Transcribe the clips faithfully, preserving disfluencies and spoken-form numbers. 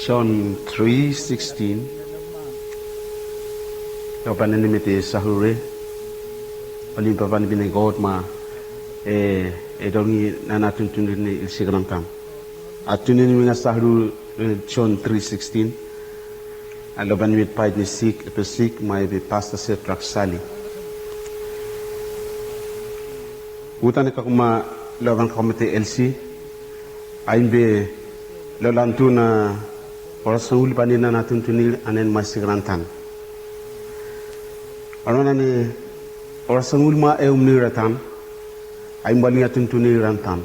Jon tri sikstin. Lo banen mete sahure. Oli papan bine God ma e e dongi nana tuntunir ni ilsik rantan. Atunin mi nga sahure Jon tri sikstin. Lo banen mete paid ni sik e pe sik ma e pe pasta se traksali. Utan e kakuma lo ban kakumete elsi. Aimbe lo lantu na orasangul bani nana tuntunir anen masik rantan. Aron ane orasangul ma eumni ratan. Aimba linga tuntunir rantan.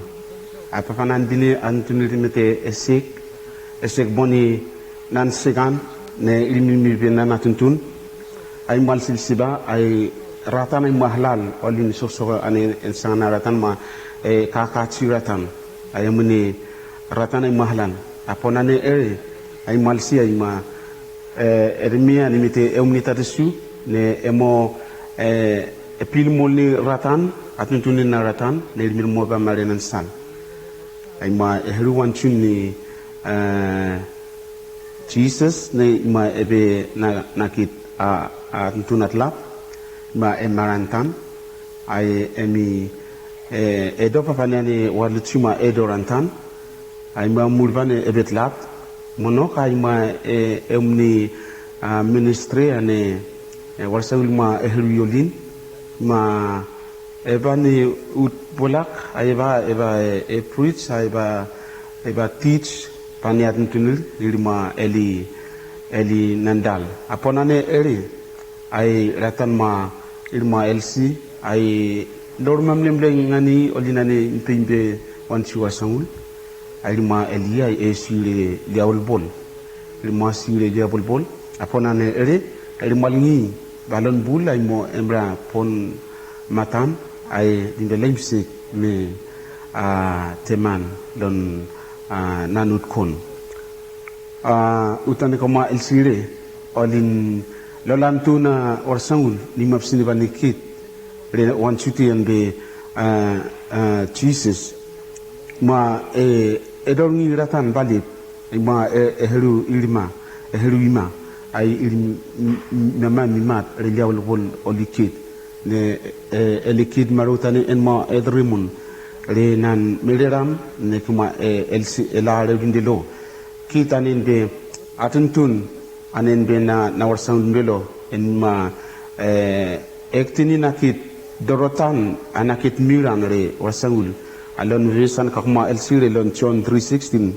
Apapanan bini antunir mete esik esik boni nan sikan ne ilmilmi be nana tuntun. Ai malsilsiba ai ratan ai mahlal olin soksok ane en sangana ratan ma e kakachi ratan. Ai amuni ratan ai mahlal apon ane ere ai malsi ai ma e eremia ni mite eumni tatisu ne emo e pilmol ni ratan atuntuni na ratan ne ilmilmo ba mare nan sal. Ai ma e heru wan tun ni e Jisas ne i ma ebe na kit a tuntun atlap i ma e marantan. Ai emi e edo papania ne walutu ma edo rantan. Ai ma mulbane ebe tlap monok ai ma e emni a ministri ane e walsa ul ma e heru yolin ma e ba ni ut bolak ai ba e ba e prits ai ba e ba tij ba ni atuntunil iri ma eli eli nandal. Apon ane eri ai ratan ma iri ma elsi ai lor mamlemle ngani oli nani impe impe wan siwa sangul. Ai iri ma eli ai e sire lia bolbol iri ma sire lia bolbol. Apon ane eri ai iri ma lingi balon bul ai mo emra pon matan ai limbe lemsik me a teman lon a nanut kon. A utan i koma el sire olin lolan tu na orsangul ni mapsini banikit re wan suti an be a a Jisas ma e e dol ngi ratan balip ma e e heru irima e heru ima ai iri mama mi mat re lia olopol olikit ne e elikit marutani en ma edrimun re nan mereram ne kuma e elsi e la re windelo. Kit anen be atuntun anen be na na warsangun belo en ma e ektini na kit dorotan ana kit miran re warsangul. Alon vesan kakuma elsi re lon John three sixteen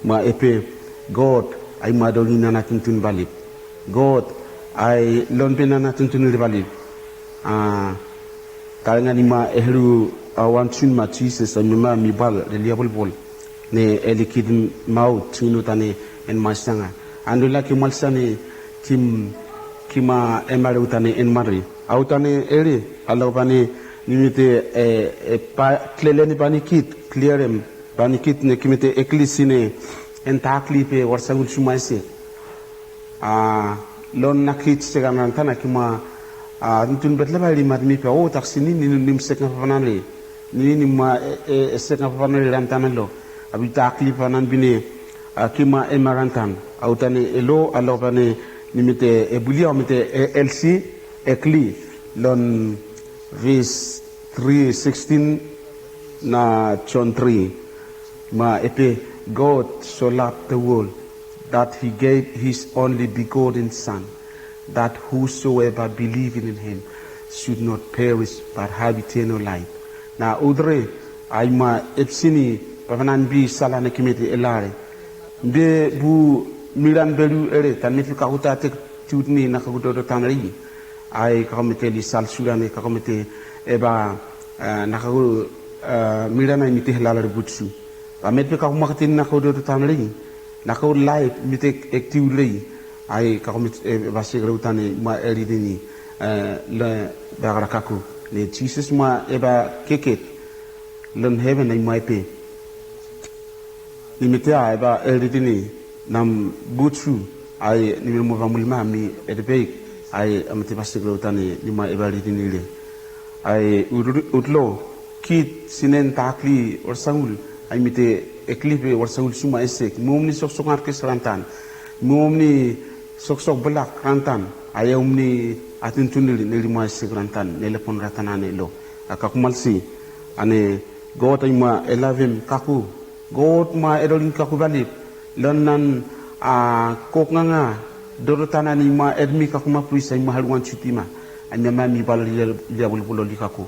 ma epe God ai ma doli nana tuntun balip. God ai lon be nana tuntun re balip. A karingan i ma e heru a wan tun ma Jisas ai mema mi bal re lia bolbol ne e likit maut tinginut ane en masanga. An dola ki malsa ne kim kima emare utane en mare. A utane ere a laubane nimite e e pa kleleni banikit klierem banikit ne kimite eklisi ne en takli pe warsangul sumaise. A lon nakit sekan rantana kima a tuntun betleba iri mat mi pe o taksini ni nim sekan papanale ni nim ma e e sekan papanale rantana lo a bi takli panan bine a kima ema rantan a utane elo a lo pane nimite e bulia o mite e elsi ekli lon vis three sixteen na John three ma epe God so lap the world that he gave his only begotten Son, that whosoever believing in him should not perish but have eternal life. Na utre ai ma epsini papanan bi sala na kimete elare. Be bu miran belu ere tan mefi kakuta tek tiut ni na kakudodo tanri. Ai kakomete li sal surane kakomete eba eh, na kaku eh, miran ai mite helala rebutsu. Ba met pe kaku makatin na kakudodo tanri. Na kaku laip mite ek tiulei. Ai kakomete eba sekreu tane ma eridini eh, le bakara kaku. Ne Jesus ma eba keket lon heven ai ma epe. Ni mete a eba eridini nam butsu ai ni mil mo famulima mi edepeik ai amete basik lo tane ni ma eba eridini le. Ai utlo kit sinen takli orsangul ai mite eklipe orsangul suma esek mom ni soksok ngarkes rantan. Mom ni soksok belak rantan ai om ni atuntunil ne lima esek rantan ne lepon ratan ane lo. Akakumalsi ane God ai ma elavem kaku God ma edoling kaku balip lon nan a kok nganga dorotan ani ma edmi kaku ma pris ai ma haluan sutima. Ai mema mi bala lia bulbul oli kaku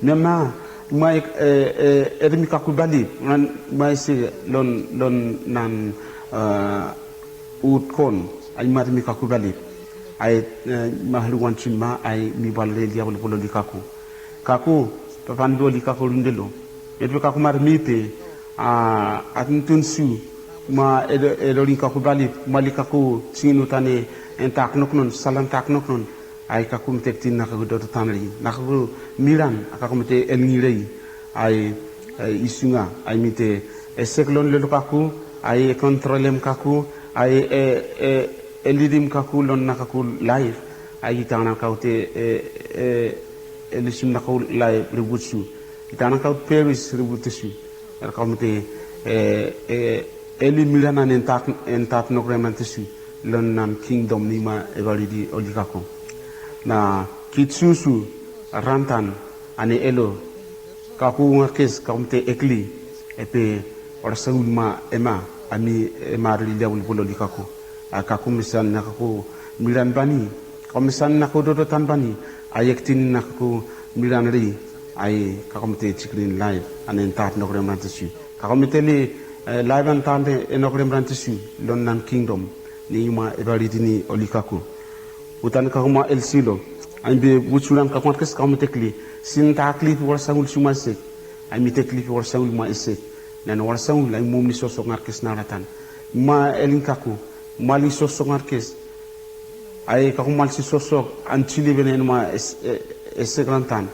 mema ma edmi kaku balip ngan ma ese lon lon nan utkon ai ma edmi kaku balip. Ai ma haluan sutima ai mi bala lia bulbul oli kaku kaku papan do oli kaku lundelo. Edwe kaku mar mipe a atintun su ma edo edo lin kaku balip ma li kaku singin utane en tak noknon salan tak noknon. Ai kaku mete ektin na kaku dodo tanri na kaku miran a kaku mete elngirei. Ai isunga ai mete esek lon lelo kaku ai ekontrolem kaku ai elidim kaku lon na kaku laif. Ai itang na kaute elisim na kaku laif ributsu. Itang na kaute peris ributsu. Era kaku mete eli miran an entat nok reman tesu lon nan kingdom ni ma evalidi oli kaku. Na kit susu rantan ane elo kaku ngarkes kaku mete ekli epe ora sangul ma ema ami ema rili lia bulbul oli kaku. A kaku mesan na kaku miran bani kaku mesan na kaku dodotan bani. Ai ektin na kaku miran ri ai kaku mete chikrin laif ane entat nok reman tesu. Kaku mete li laif an tande enok remran tesu lon nan kingdom ni yuma evalidi ni oli kaku. Utan kaku ma el silo ai be butsuran kaku ngarkes kaku mete kli sin ta kli pi wara sangul suma esek. Ai mete kli pi wara sangul ma esek nan wara sangul ai mom ni sosok ngarkes na ratan ma elin kaku ma li sosok ngarkes. Ai kaku mal si sosok an chili bene en ma esek rantan.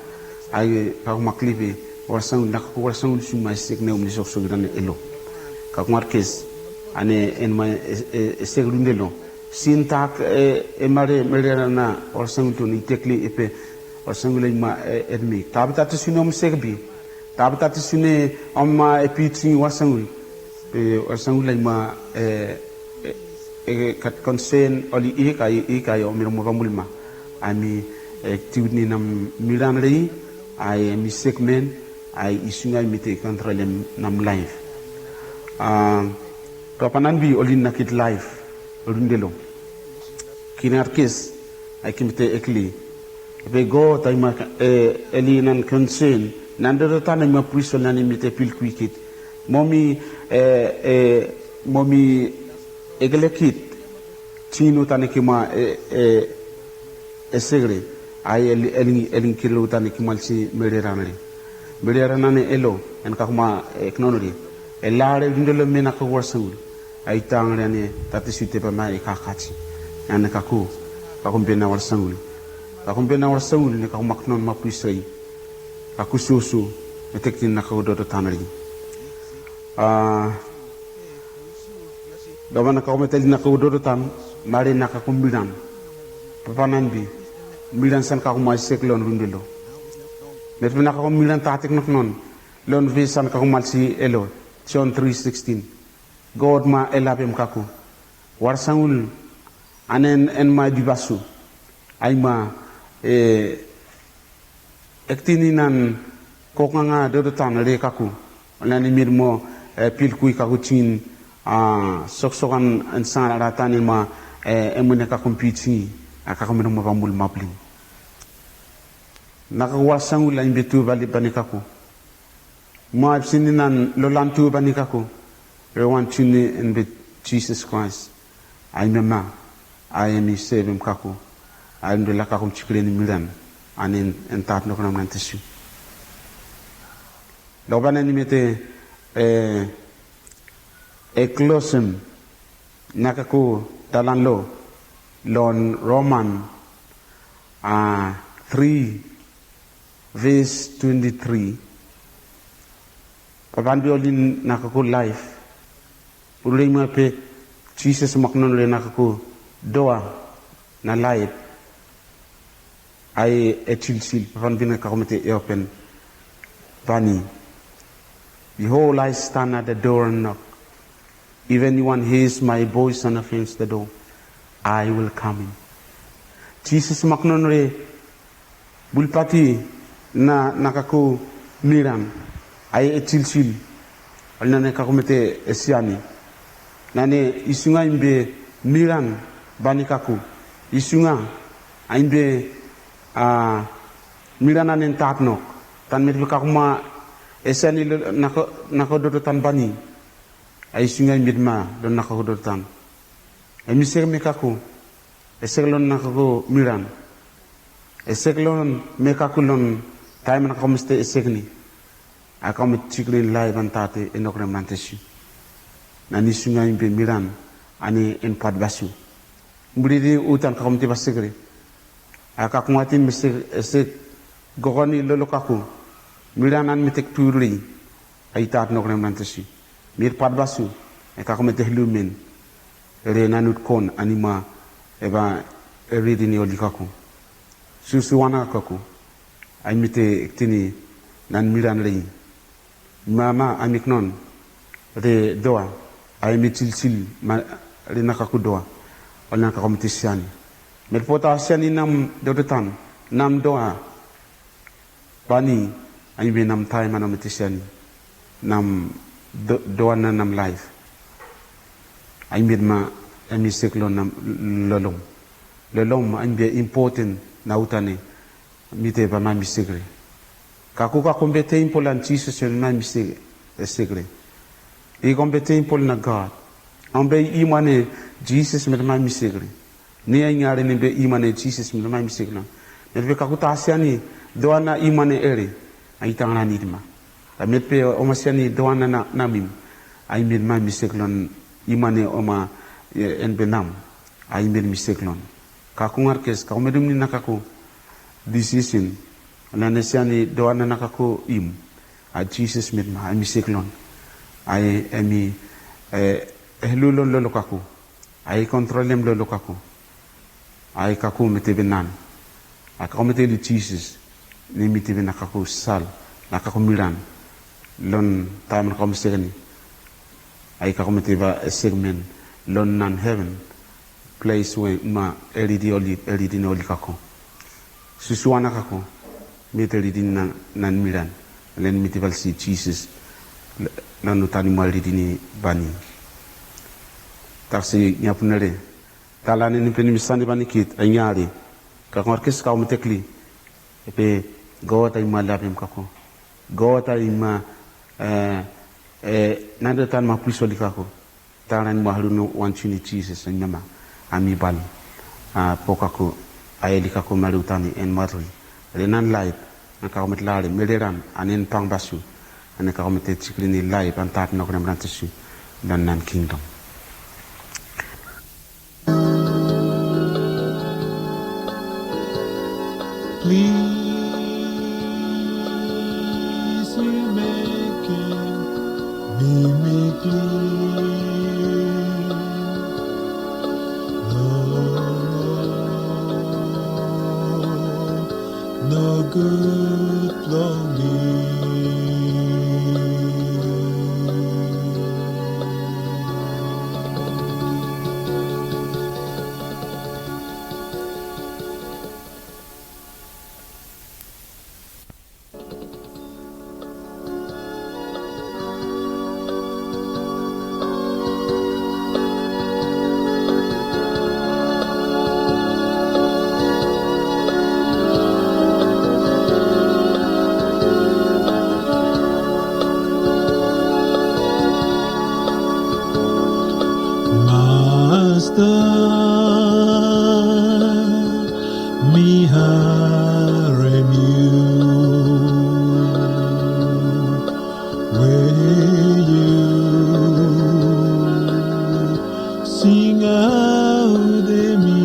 Ai kaku ma klipe wara sangul na kaku wara sangul suma esek ne om ni sosok iran elo. Kaku ngarkes ane en ma esek rundelo sin tak e mare merera na wara sangul tun i tekli epe wara sangul ai ma edmi tabita tesu ne om sekbi tabita tesu ne om ma epi tingi wara sangul. Pe wara sangul ai ma e kat konsen oli ik ai ik ai omi romo kamulima. Ami e tiut ni nam miran rei ai ami sekmen ai isunga ai mite kontrolem nam laif. A kapanan bi oli nakit laif rundelo. Kinarkes ai kimite ekli epe god ai ma e eli nan konsen nan dodotan ai ma pris oli nan imite pilkui kit. Momi e e momi ekelekit tingi no tane kima e e esek re ai elingkir lo tane kima lisi mereran re. Mereran ane elo en kakuma eknon re. Elare lundelo me na kaku wara sangul ai tang re ane tatisu tepa ma e kakachi ane kaku kaku mbe na wara sangul. Kaku mbe na wara sangul ne kaku maknon ma pris re. Kaku susu me tektin na kaku dodotan re. A Gavana kaku meteli na kaku dodotan mare na kaku miran. Papanan bi miran san kaku maisek lon rundelo. Metpe na kaku miran tatek noknon lon ve san kaku malsi elo. John three sixteen. God ma elapem kaku wara sangul anen en ma dibasu ai ma e ektini nan koknganga dodotan re kaku. Olan imir mo e pilkui kaku tingin A, soksokan en sangal ara tanin ma, e, emwin e kakom piting, a kakom en mo ba mul mabling. Na kaku wasangul a imbe tu bali bani kaku. Mo a ipsini nan lolan tu bani kaku. Re wan tuni en be Jesus Christ. A imbe ma, a emi sevem kaku. A imbe la kakom tikren miran. Anen en tat no kona man tesu. Lo bana ni mete, e, e klosem, na kaku talan lo, lon Roman, a, tri, ves twenti tri. Papan be olin na kaku laef. Ulei ma pe, Jesus maknon le na kaku doa, na laef. Ai e tiltil, papan bina kakomete e open. Bani. Behold, I stand at the door and knock. If anyone hears my voice and opens the door, I will come in. Jesus maknon re bulpati na, na kaku miran. Ai e tiltil. Oli nane kakomete e siani. Nane isunga imbe miran bani kaku. Isunga a imbe, a, miran anen tat nok. Tan met be kakuma e siani lo, nako, nako dodo tan bani. A isunga imbe ma, don nako dodo tan. E misek me kaku. E sek lon nako miran. E sek lon me kaku lon taem na kakomeste e sek ni. A kakomete tikren laef an tate e nokre man tesu. Na ni sunga imbe miran ane en pat basu. Mbridi utan kakomete ba sekre. A kaku ngati me sek, e sek gogoni lolo kaku. Miran an me tek tururi. A i tat nokre man tesu. Mir pat basu. E kakomete helu men. Re nanut kon anima e ba e ridi ni oli kaku. Susu wana kaku. Ai mite tini nan miran rei. Mama ai miknon. Re doa. Ai mi tiltil ma re na kaku doa. Ol nan kakomete siani. Met pota siani nam dodotan. Nam doa. Bani, ai mi nam taem ana mete siani. Nam do, doa na nam laef. Ai mi ma, ai mi sek lon nam lolom. Lolom, ai mi impoten na utane. Mite ba ma mi sekre. Kaku kakombe tempol an Jesus en ma mi sekre. I kombe tempol na God. Ombe i mane Jesus met ma mi sekre. Ni ai ngare ni be i mane Jesus met ma mi sekre. Met be kaku ta siani doa na i mane ere. Ai tangana ni dima. Met be oma siani doa na, na, na mim. Ai met ma mi sekre. I mane oma, e, en be nam. Ai met mi sekre. Kaku ngarkes, kaku medum ni na kaku. Decision. Nane siani doa na na kaku im. A Jesus met ma, ai mi sekre. Ai, ai mi, e, e helu lon lolo kaku. Ai kontrolem lolo kaku. Ai kaku mete be nan. Ai kaku mete li Jesus. Ni mete be na kaku sal. Na kaku miran. Lon taem na kaku mete sekeni. Ai kaku mete ba e segmen. Lon nan heven. Ples we ma e ridi oli, e ridi ni oli kaku. Susuana kaku, mite ridi nan, nan miran. Len mite bal si Jesus. Nan utani ma ridi ni bani. Taksi ni apunere. Talane ni peni mi sani bani kit, a nyari. Kaku ngarkes kaku mite kli. Epe, God ai ma lapem kaku. God ai ma, e, e, nande tan ma plis oli kaku. Taran mo haru no wan tuni Jisas en mama. Ami bal. A, po kaku. A, eli kaku mari utani en marui. Re nan laip. An kaku met lare. Meleran. An en pang basu. An kaku met e tikri ni laip. An tap no kena meran tesu. Dan nan kingdom. Please, you make it, make me clean. No, no, no good for me. Mi harem yu we yu singaot mi.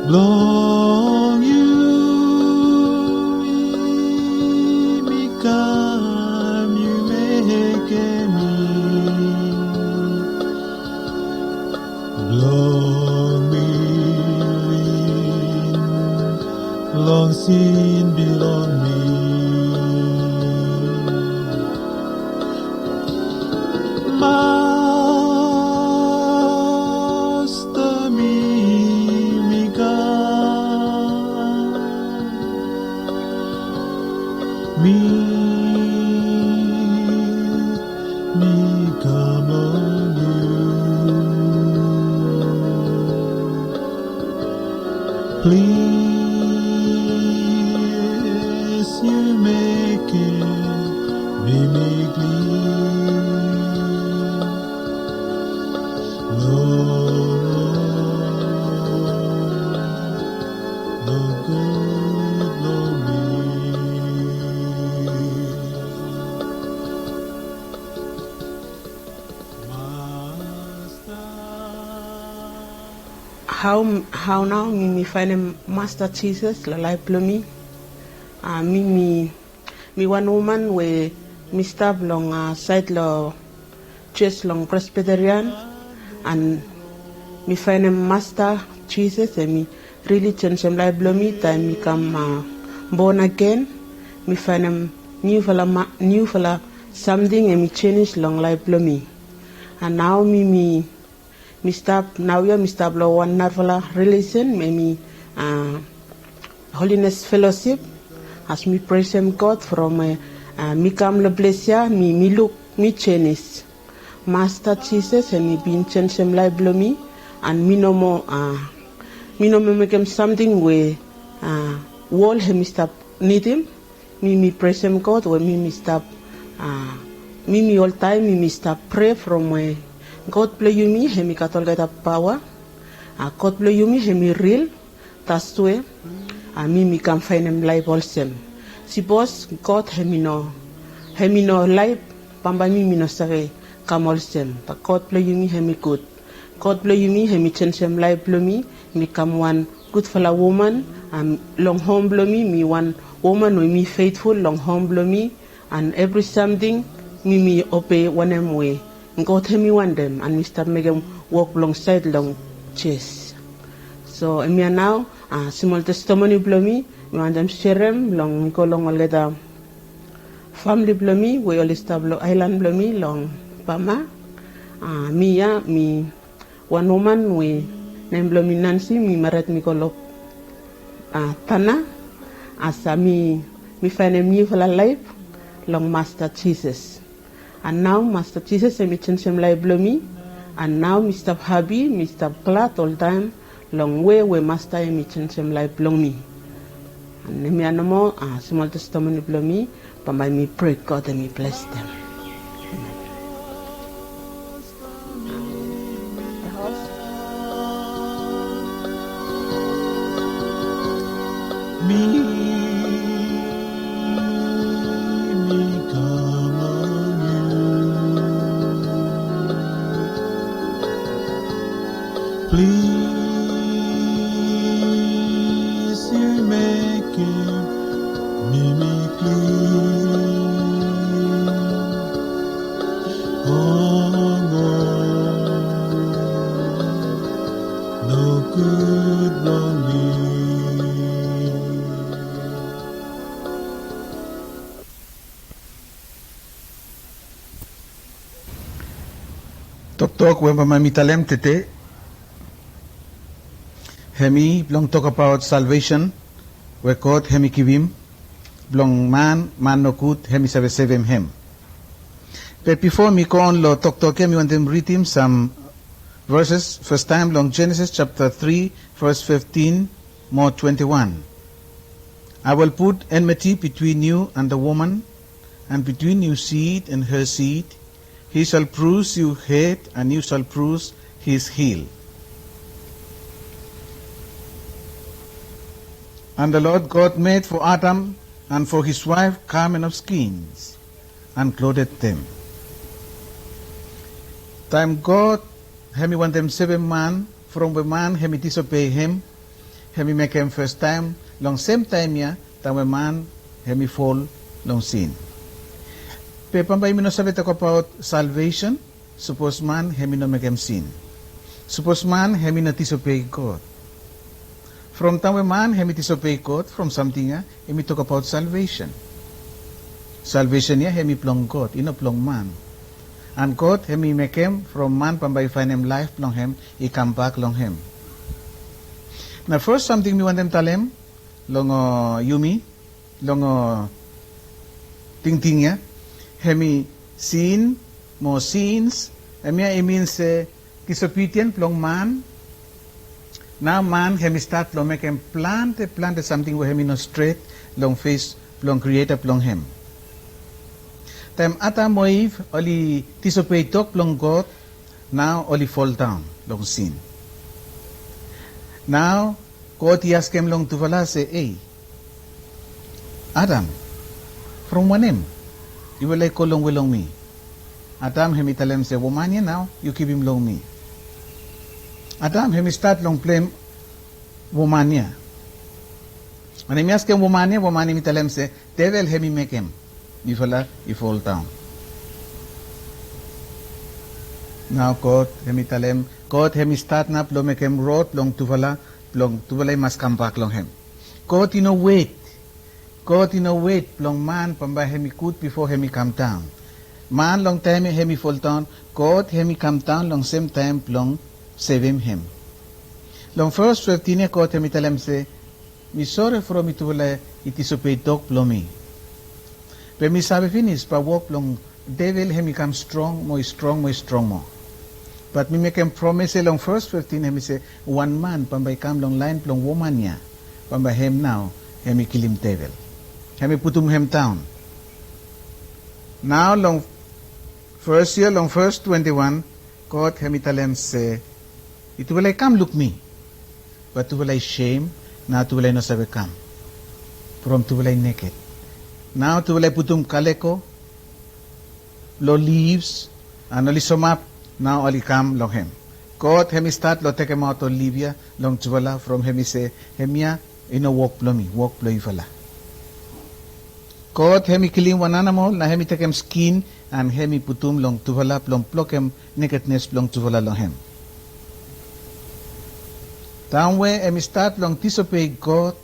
Blong yu mi kam, yu mekem mi. Blong mi win long sin blong mi. Masta, mi mi kam. Mi mi kam long yu. Plis yu mekem mi mi klin long, long gud blong mi. Masta. Hao, hao nao mi mi faenem Masta Jisas long laef blong mi? A, mi mi, mi wan woman we mi stap long, a, saed long jos long Presbyterian, an mi faenem Masta Jisas hemi rili jenisim laef blong mi taem mi kam, a, bon agen. Mi faenem niufala ma-, niufala samting hemi jenis long laef blong mi. An nao mi, mi, mi stap, naoia mi stap long wan narafala rilesen, hemi, a, Holiness Fellowship. As mi presem God from, a, a, mi kam long ples ia, mi, mi luk mi jenis. Masta Jisas hemi bin jenisim laef blong mi, an mi no moa, a, mi no moa mekem samting we, a, wol hemi stap nidim. Mi mi presem God we mi mi stap, a, mi mi oltaem mi mi stap prea from we God blong yumi hemi gat olgeta paoa. A, God blong yumi hemi ril. Taswe, a, mi mi kam faenem laef olsem. Sipos God hemi no, hemi no laef, bambae mi mi no save kam olsem. Be God blong yumi hemi gud. God blong yumi hemi jenisim laef blong mi. Mi kam wan gudfala woman, a, long hom blong mi. Mi wan woman we mi fetful long hom blong mi. An evri samting mi mi obei wanem we God hemi wantem, an mi stap mekem wok blong saed long jos. So hemia nao, a, smol testimoni blong mi, mi wantem serem blong mi go long olgeta famle blong mi we oli stap long aelan blong mi long Bama. A, mi ia mi wan woman we nem blong mi Nancy, mi mared mi go long, a, Tana. As a, mi, mi faenem niufala laef long Masta Jisas. An nao Masta Jisas hemi jenisim laef blong mi. An nao mi stap hapi, mi stap glad oltaem long we, we Masta hemi jenisim laef blong mi. An hemia nomo, a, smol testimoni blong mi. Bambae mi prea God hemi blesem. Mi, mi kam long yu. Plis yu mekem mi mi klin. Ongo nogud blong mi. Toktok we bambae mi talem tede hemi blong tokbaot salvesen we God hemi givim blong man, man nogud hemi save sevem hem. Be bifo mi go on long toktok ya, mi wantem ridim sam verses, fastaem long Genesis japta tri, ves fiftin mo twenti wan. I will put enmity between you and the woman, and between your seed and her seed. He shall bruise your head, and you shall bruise his heel. And the Lord God made for Adam and for his wife garment of skins, and clothed them. Taem God hemi wantem sevem man from we man hemi disobei hem, hemi mekem fastaem long sem taem ya, taem we man hemi fol long sin. Be bambae yumi no save tokbaot salvesen sapos man hemi no mekem sin. Sapos man hemi no disobei God. From taem we man hemi disobei God, from samting ya yumi tokbaot salvesen. Salvesen ya hemi blong God, i no blong man. And God hemi mekem from man bambae i faenem laef blong hem i kambak long hem. Na fes samting mi wantem talem long, uh, yumi, long, uh, tingting ya, hemi sin mo sins, hemia i min se disobedien blong man. Nao man hemi stat long mekem plante plante samting we hemi no stret long fes blong Krieta blong hem. Taem Adam mo Iv oli disobei tok blong God, nao oli foldaon long sin. Nao God i askem long tufala se, "Ei, Adam, from wanem yufala i go longwe long mi?" Adam hemi talem se, "Woman ya nao yu givim long mi." Adam hemi stat long blem woman ya. Wen hemi askem woman ya, woman hemi talem se, "Devel hemi mekem yufala i foldaon." Nao God hemi talem, God hemi stat nao blong mekem rod blong tufala, blong tufala i mas kambak long hem. God i no wet. God i no wet blong man bambae hemi gud bifo hemi kamdaon. Man long taem ya hemi foldaon, God hemi kamdaon long sem taem blong sevem hem. Long fes fiftin ya God hemi talem se, "Mi sore from yutufala i disobei tok blong mi. Be mi save finis bae wok blong devel hemi kam strong mo i strong mo i strong moa. Bat mi mekem promes ya long fes fiftin, hemi se wan man bambae i kam long laen blong woman ya, bambae hem nao hemi kilim devel. Hemi putum hem daon." Nao long fes ya, long fes twenti wan, God hemi talem se, "Yutufala i kam luk mi, bat tufala i sem, nao tufala i no save kam, from tufala i neked." Nao tufala i putum kaleko long livs, and oli somap, nao oli kam long hem. God hemi stat long tekemaot ol liv ya long tufala, from hemi se, "Hemia i no wok blong mi, wok blong yufala." God hemi kilim wan anamol, nao hemi tekem skin, and hemi putum long tufala blong blokem nekednes blong tufala long hem. Taem we hemi stat long disobei God,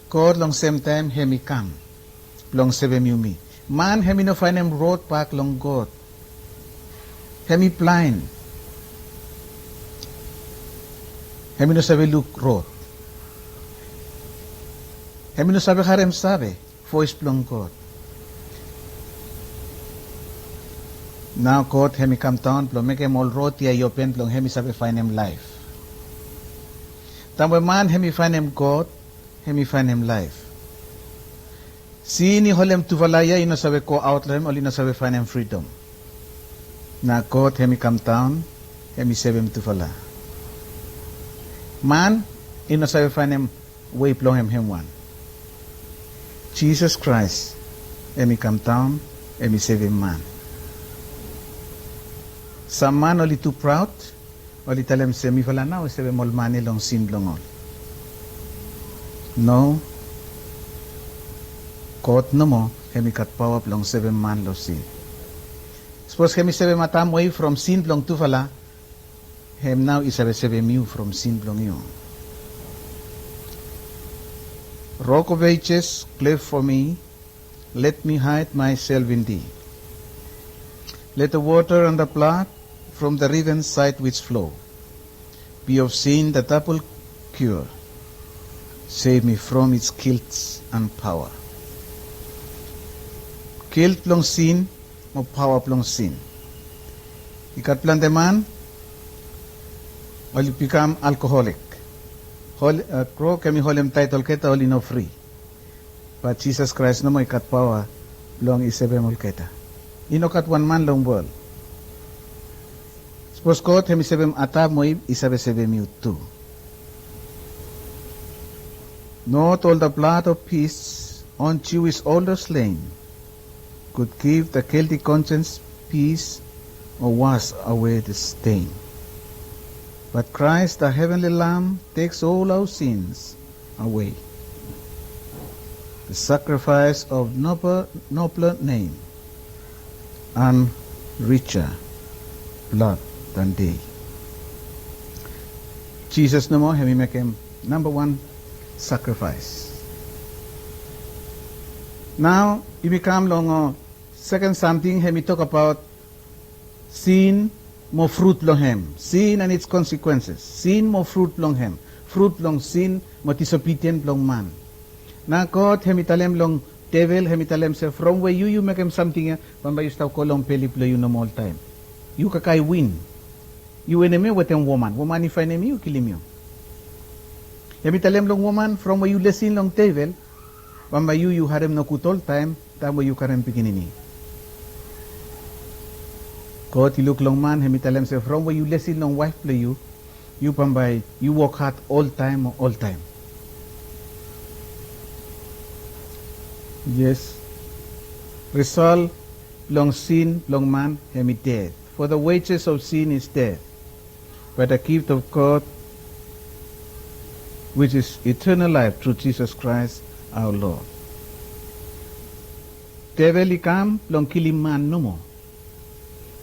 God long sem taem hemi kam blong sevem yumi. Man hemi no faenem rod bak long God. Hemi blaen. Hemi no save luk rod. Hemi no save harem save voes blong God. Nao God hemi kamdaon blong mekem ol rod ya i open blong hemi save faenem laef. Taem we man hemi faenem God, hemi faenem laef. Sin i holem tufala ya i no save goaot long hem, oli no save faenem fridom. Nao God hemi kamdaon, hemi sevem tufala. Man i no save faenem wei blong hem hemwan. Jisas Kraes hemi kamdaon, hemi sevem man. Sam man oli tu praod, oli talem se mifala nao i sevem ol man ya long sin blong ol. No. God nomo hemi gat paoa blong sevem man long sin. Sapos hemi sevem Adam we Iv from sin blong tufala, hem nao i save sevem yu from sin blong yu. Rock of ages, cleft for me, let me hide myself in thee. Let the water and the blood from the riven side which flow be of sin the double cure. Save me from its guilt and power. Guilt blong sin mo paoa blong sin. I gat plante man oli bikam alkoholik. Hol-, uh, rok hemi holem taet olgeta, oli no fri. Bat Jisas Kraes nomo i gat paoa blong i sevem olgeta. I no gat wan man long wol Sapos God hem i sevem Adam mo Iv, i save sevem yu tu. Not all the blood of peace on Jewish older slain could give the guilty conscience peace or wash away the stain. But Christ, the heavenly Lamb, takes all our sins away. The sacrifice of noble, nobler name and richer blood than they. Jisas nomo hem i mekem namba wan sacrifice. Nao yumi kam long, uh, seken samting, hem i tokbaot sin mo frut blong hem. Sin and its consequences. Sin mo frut blong hem. Frut blong sin mo disobedien blong man. Nao God hem i talem long devel, hem i talem se, from we yu, yu mekem samting ya, bambae yu stap go long beli blong yu nomo oltaem. Yu kakae win. Yu enemi wetem woman. Woman i faenem yu, kilim yu. Hem i talem long woman, from we yu lesin long devel, bambae yu, yu harem nogud oltaem, taem we yu karem pikinini. God i luk long man, hem i talem se, from we yu lesin long waef blong yu, yu bambae yu wok had oltaem, oltaem. Yes. Risol blong sin blong man hem i ded. For the wages of sin is death. But the gift of God, which is eternal life through Jesus Christ our Lord. Devel i kam blong kilim man nomo.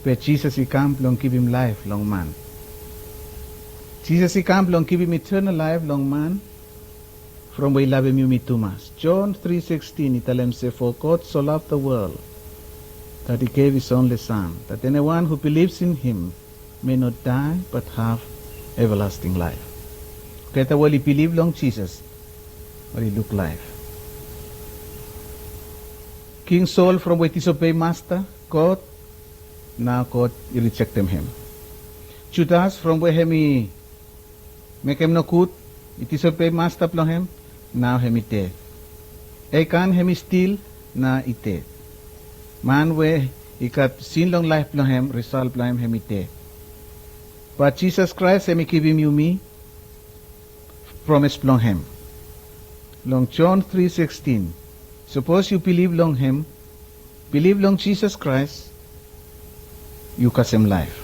Be Jisas i kam blong givim laef long man. Jisas i kam blong givim eternal laef long man. From we i lavem yumi tumas. John three sixteen i talem se, for God so loved the world that he gave his only Son, that anyone who believes in him may not die but have everlasting life. Olgeta we oli bilif long Jisas oli luk laef. King Sol, from we i disobei Masta God, nao God i rijektem hem. Judas, from we hem i mekem nogud, i disobei Masta blong hem, nao hem i ded. Ekan, hem i stil, nao i ded. Man we i gat sin long laef blong hem, risol blong hem hem i ded. Bat Jisas Kraes hem i givim yumi promes blong hem. Long Jon tri sikstin, sapos yu bilif long hem, bilif long Jisas Kraes, yu kasem laef.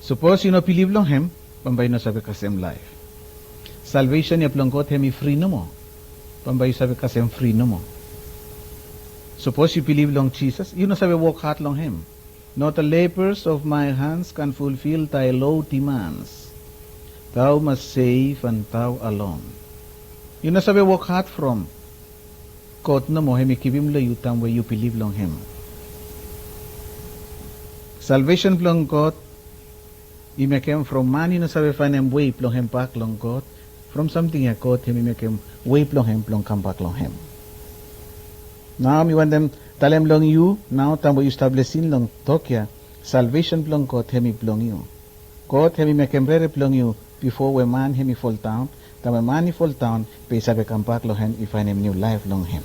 Sapos yu no bilif long hem, bambae yu no save kasem laef. Salvesen ya blong God hem i fri nomo. Bambae yu save kasem fri nomo. Sapos yu bilif long Jisas, yu no save wok had long hem. Not the labors of my hands can fulfill thy low demands. Thou must save and thou alone. Yu no save wok had from God nomo hem i givim long yu taem we yu bilif long hem. Salvesen blong God i mekem from man i no save faenem wei blong hem bak long God, from samting ya God hem i mekem wei blong hem blong kambak long hem. Nao mi wantem talem long yu, nao taem we yu stap lisin long tok ya, salvesen blong God hem i blong yu. God hem i mekem rere blong yu bifo we man hem i foldaon, taem we man i foldaon be i save kambak long hem, i faenem niu laef long hem.